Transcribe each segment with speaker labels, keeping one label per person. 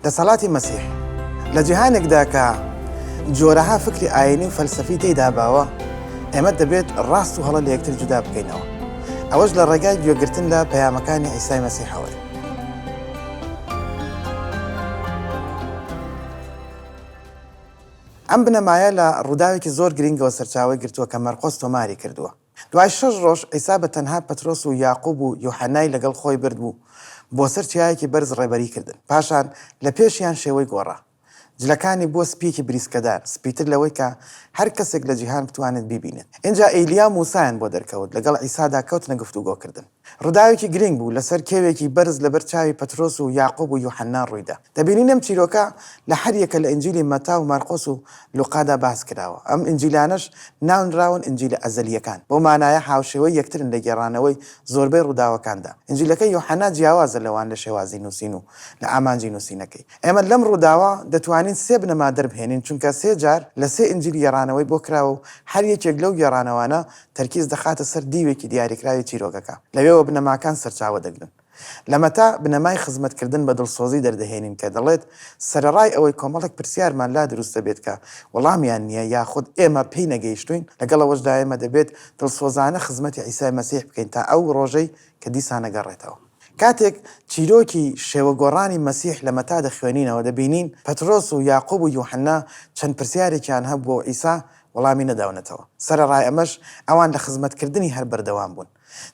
Speaker 1: دەسەڵاتی مەسیح لە جیهانێکدا کە جۆرەها فکری ئاینی و فەلسەفی تێیدا باوە، ئێمە دەبێت ڕاست و هەڵە لە یەکتر جودا بکەینەوە، ئەوەش لە ڕێگای گوێگرتن لە پەیامەکانی عیسای مەسیحەوەیە. ئەم بنەمایە لە ڕووداوێکی زۆر گرینگەوە سەرچاوەی گرتووە کە مەرقۆس تۆماری کردووە. دوای شەش ڕۆژ عیسا بە تەنها پەترۆس و یاقوب و یۆحەنای لەگەڵ خۆی برد و بۆ سەر چیایەکی بەرز ڕێبەری کردن. پاشان لە پێشیان شێوەی گۆڕا. جلەکانی بووە سپییەکی بریسکەدار، سپیتر لەوەی کە هەر کەسێک لە جیهان بتوانێت بیبینێت. ئینجا ئیلیا و موسایان بۆ دەرکەوت، لەگەڵ عیسادا کەوتنە گفتوگۆکردن. ڕووداوێکی گرینگ بوو، لەسەر کێوێکی بەرز لەبەر چاوی پەترۆس و یاقوب و یوحەننا ڕوویدا. دەبینین ئەم چیرۆکە لە هەر یەکە لە ئینجیلی مەتا و مارقۆس و لوقادا باس کراوە. ئەم ئینجیلانەش ناونراون ئینجیلە ئەزەلییەکان. بەو مانایە هاوشێوەی یەکترن لە گێڕانەوەی زۆربەی ڕووداوەکاندا. ئینجیلەکەی یوحەنا جیاوازە لەوان لە شێوازی نووسین و لە ئامانجی نووسینەکەی. ئێمە لەم ڕووداوە دەتوانین سێ بنەما دەربهێنین، چونکە سێ جار لە سێ ئینجیل گێڕانەوەی بۆ کراوە و هەر یەکێک لەو گێڕانەوانە تەرکیز دەخاتە سەر دیوێکی دیاریکراوی چیرۆکەکە، لەوێوە بنەماکان سەرچاوە دەگرن. لە مەتا بنەمای خزمەتکردن بە دڵسۆزی دەردەهێنین کە دەڵێت، سەرەڕای ئەوەی کۆمەڵێک پرسیارمان لا دروست دەبێت کە وەڵامیان نییە یاخود ئێمە پێی نەگەیشتووین، لەگەڵ ئەوەشدا ئێمە دەبێت دڵسۆزانە خزمەتی عیسای مەسیح بکەین تا ئەو ڕۆژەی کە دیسان ئەگەڕێتەوە. کاتێک چیرۆکی شێوەگۆڕانی مەسیح لە مەتا دەخوێنینەوە، دەبینین پەترۆس و یاقوب و یوحەنا چەند پرسیارێکیان هەبووە و عیسا وەڵامی نەداونەتەوە. سەرەڕای ئەمەش، ئەوان لە خزمەتکردنی هەر بەردەوام بوون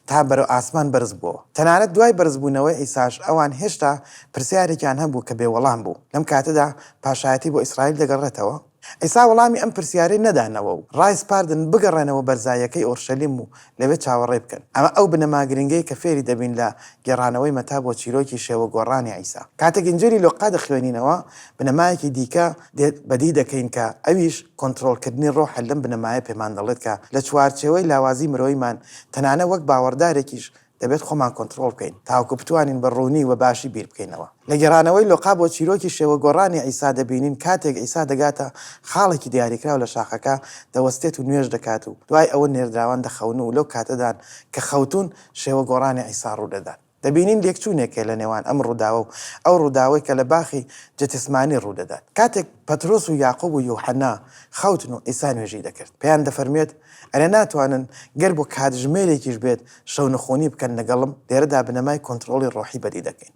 Speaker 1: تا بەرەو ئاسمان بەرز بووەوە. تەنانەت دوای بەرزبوونەوەی عیساش، ئەوان هێشتا پرسیارێکیان هەبوو کە بێ وەڵام بوو، لەم کاتەدا پاشایەتی بۆ ئیسرائیل دەگەڕێتەوە؟ عیسا وەڵامی ئەم پرسیارەی نەدانەوە و ڕایسپاردن بگەڕێنەوە بەرزاییەکەی ئۆرشەلیم و لەوێ چاوەڕێی بکەن. ئەمە ئەو بنەما گرنگەیە کە فێری دەبین لە گێڕانەوەی مەتا بۆ چیرۆکی شێوە گۆڕانی عیسا. کاتێک ئینجیلی لۆقا دەخوێنینەوە، بنەمایەکی دیکە دێت بەدی دەکەین کە ئەویش کۆنترۆڵکردنی ڕۆحە لەم بنەمایە پێمان دەڵێت کە لە چوارچێوەی لاوازی مرۆییمان تەنانە وەک باوەڕدارێکیش دەبێت خۆمان کۆنترۆڵ بکەین تاوەکو بتوانین بە ڕوونی و باشی بیر بکەینەوە. لە گێڕانەوەی لۆقا بۆ چیرۆکی شێوە گۆڕانی عیسا دەبینین کاتێک عیسا دەگاتە خاڵێکی دیاریکراو لە شاخەکە دەوەستێت و نوێژ دەکات و دوای ئەوە نێردراوان دەخەون و لەو کاتەدان کە خەوتوون شێوە گۆڕانی عیسا ڕوودەدات. دەبینین لێکچوونێک هەیە لە نێوان ئەم ڕووداوە و ئەو ڕووداوەی کە لە باخی جتسمانی ڕوودەدات. کاتێک پەترۆس و یاقوب و یوحەنا خەوتن و عیسا نوێژی دەکرد. پێیان دەفەرموێت، ئەرێ ناتوانن گەر بۆ کاتژمێرێکیش بێت شەونخونی بکەن لەگەڵم؟ لێرەدا بنەمای کۆنترۆڵی ڕۆحی بەدی دەکەین.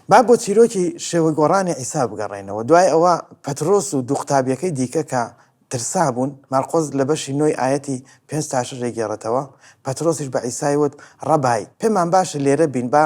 Speaker 1: با بۆ چیرۆکی شێوەگۆڕانی عیسا بگەڕێینەوە. دوای ئەوە پەترۆس و دوو قوتابییەکەی دیکە کە ترسابوون، مارقۆس لە بەشی نۆی ئایەتی پێنج تا شەش دەیگێڕێتەوە، پەترۆسیش بە عیسای وت، ڕەبای، پێمان باشە لێرە بین، با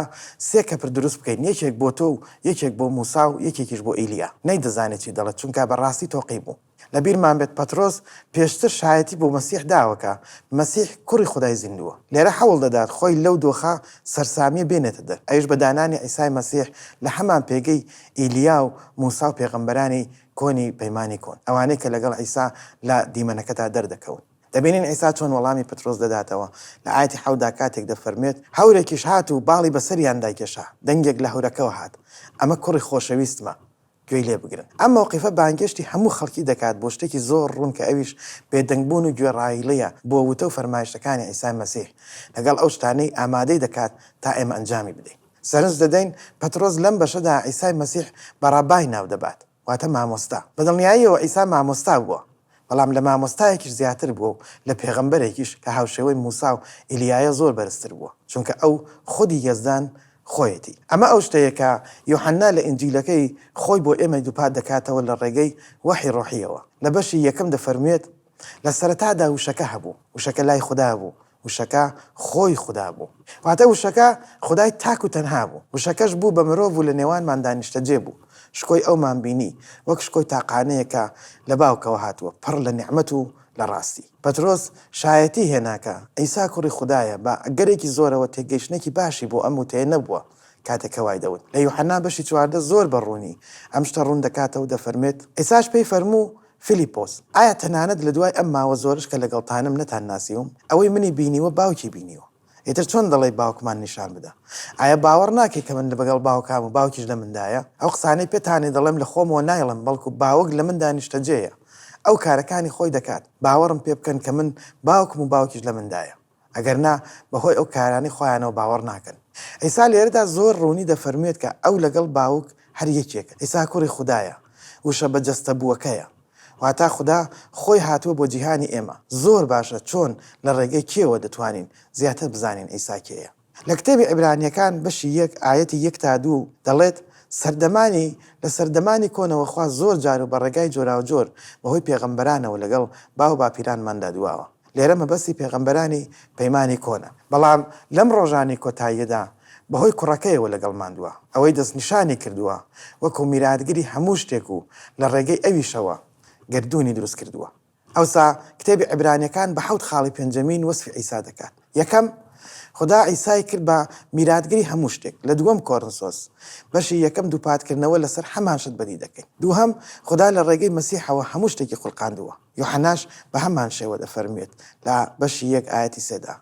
Speaker 1: سێ کەپر دروست بکەین، یەکێک بۆ تۆ و یەکێک بۆ موسا و یەکێکیش بۆ ئیلیا. نەیدەزانی چی دەڵێت، چونکە بە ڕاستی تۆقی بوو. لە بیرمان بێت پەترۆس پێشتر شایەتی بۆ مەسیح داوە کە مەسیح کوڕی خودای زیندووە. لێرە هەوڵ دەدات خۆی لەو دۆخە سەرسامییە بێنێتە دەر، ئەویش بە دانانی عیسای مەسیح لە هەمان پێگەی ئیلیا و موسا و پێغەمبەرانی کۆنی پەیمانی کۆن، ئەوانەی کە لەگەڵ عیسا لە دیمەنەکەدا دەردەکەون. دەبینین عیسا چۆن وەڵامی پەترۆس دەداتەوە لە ئایەتی حەوتدا کاتێک دەفەرموێت، هەورێکیش هات و باڵی بەسەریاندا کێشا، دەنگێک لە هەورەکەوە هات، ئەمە کوڕی خۆشەویستمە، گوێی لێ بگرن. ئەم مەوقیفە بانگێشتی هەموو خەڵکی دەکات بۆ شتێکی زۆر ڕوون کە ئەویش بێدەنگبوون و گوێڕایڵییە بۆ وتە و فەرمایشتەکانی عیسای مەسیح لەگەڵ ئەو شتانەی ئامادەی دەکات تا ئێمە ئەنجامی بدەین. سەرنج دەدەین پەترۆس لەم بەشەدا عیسای مەسیح بە ڕابای ناو دەبات، واتە مامۆستا. بە دڵنیاییەوە عیسا مامۆستا بووە، بەڵام لە مامۆستایەکیش زیاتر بووە و لە پێغەمبەرێکیش کە هاوشێوەی موسا و ئیلیایە زۆر بەرزتر بووە، چونکە ئەو خودی یەزدان خۆیەتی. ئەمە ئەو شتەیە کە یۆحەننا لە ئینجیلەکەی خۆی بۆ ئێمەی دووپات دەکاتەوە لە ڕێگەی وەحی ڕۆحییەوە. لە بەشی یەکەم دەفەرموێت، لە سەرەتادا وشەکە هەبوو، وشەکە لای خودا بوو، وشەکە خۆی خودا بوو. واتە وشەکە خودای تاک و تەنها بوو. وشەکەش بوو بە مرۆڤ و لە نێوانماندا نیشتەجێ بوو. شکۆی ئەومان بینی، وەک شکۆی تاقانەیەک کە لە باوکەوە هاتووە، پڕ لە نیعمەت و لە ڕاستی. پەترۆس شایەتی هێنا کە عیسا کوڕی خودایە، بە ئەگەرێکی زۆرەوە تێگەیشتنێکی باشی بۆ ئەم وتەیە نەبووە کاتێک کە وای دەوت. لە یوحەنا بەشی 14 زۆر بە ڕوونی ئەم شتە ڕوون دەکاتەوە و دەفەرموێت، عیساش پێی فەرموو، فیلیپۆس، ئایا تەنانەت لە دوای ئەم ماوە زۆرەش کە لەگەڵتانم نەتانناسیوم؟ ئەوەی منی بینیوە باوکی بینیوە. ئیتر چۆن دەڵێی باوکمان نیشان بدە؟ ئایا باوەڕ ناکەی کە من لەگەڵ باوکام و باوکیش لە مندایە؟ ئەو قسانەی پێتانی دەڵێم لە خۆمەوە نایڵێم، بەڵکو باوک لە مندا نیشتەجێیە. ئەو کارەکانی خۆی دەکات. باوەڕم پێ بکەن کە من باوکم و باوکیش لە مندایە. ئەگەر نا، بەهۆی ئەو کارانەی خۆیانەوە باوەڕ ناکەن. عیسا لێرەدا زۆر ڕوونی دەفەرموێت کە ئەو لەگەڵ باوک. هەر یەکێکن. عیسا کوڕی خودایە، وشە بەجەستەبووەکەیە. واتا خودا خۆی هاتووە بۆ جیهانی ئێمە. زۆر باشە چۆن لە ڕێگەی کێوە دەتوانین زیاتر بزانین عیسا کێیە؟ لە کتێبی عیبرانییەکان بەشی یەک ئایەتی یەک تا دوو دەڵێت، سەردەمانی، لە سەردەمانی کۆنەوە خوا زۆر جار و بە ڕێگای جۆراوجۆر بەهۆی پێغەمبەرانەوە لەگەڵ باو باپیرانماندا دواوە. لێرە مەبەستی پێغەمبەرانی پەیمانی کۆنە. بەڵام لەم ڕۆژانی کۆتاییەدا بەهۆی کوڕەکەیەوە لەگەڵمان دوا، ئەوەی دەستنیشانی کردووە وەکو میراتگری هەموو شتێک و لە ڕێگەی ئەویشەوە گەردوونی دروست کردووە. ئەوسا کتێبی عیبرانیەکان بە حەوت خاڵی پێنجەمین وەسفی عیسا دەکات. یەکەم، خودا عیسای کرد بە میراتگری هەموو شتێک، لە دووەم کۆرنسۆس بەشی یەکەم دووپاتکردنەوە لەسەر هەمان شت بەدی دەکەین. دووهەم، خودا لە ڕێگەی مەسیحەوە هەموو شتێکی خولقاندووە. یۆحەناش بە هەمان شێوە دەفەرموێت لە بەشی یەک ئایەتی سێدا،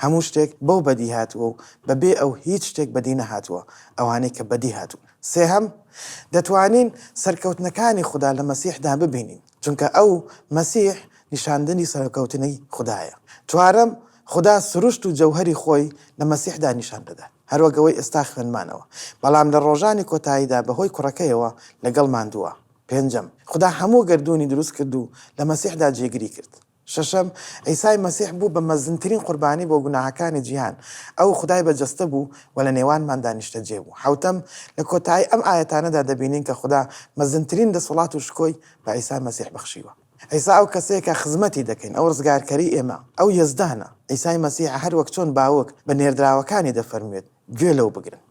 Speaker 1: هەموو شتێک بەو بەدی هاتووە و بەبێ ئەو هیچ شتێک بەدی نەهاتووە، ئەوانەی کە بەدی هاتوون. سێهەم، دەتوانین سەرکەوتنەکانی خودا لە مەسیحدا ببینین، چونکە ئەو، مەسیح، نیشاندنی سەرکەوتنی خودایە. چوارەم، خودا سروشت و جەوهەری خۆی لە مەسیحدا نیشان دەدات، هەروەک ئەوەی ئێستا خوێندمانەوە، بەڵام لە ڕۆژانی کۆتاییدا بەهۆی کوڕەکەیەوە لەگەڵمان دووا. پێنجەم، خودا هەموو گەردوونی دروست کرد و لە مەسیحدا جێگری کرد. شەشەم، عیسای مەسیح بوو بە مەزنترین قوربانی بۆ گوناهەکانی جیهان، ئەو خودای بە جەستە بوو و لە نێوانماندا نیشتەجێ بوو. حەوتەم، لە کۆتایی ئەم ئایەتانەدا دەبینین کە خودا مەزنترین دەسەڵات و شکۆی بە عیسای مەسیح بەخشیوە. عیسا ئەو کەسەیە کە خزمەتی دەکەین، ئەو ڕزگارکەری ئێمە، ئەو یەزدانە. عیسای مەسیحە هەروەک چۆن باوک بە نێردراوەکانی دەفەرموێت، گوێ لەو بگرن.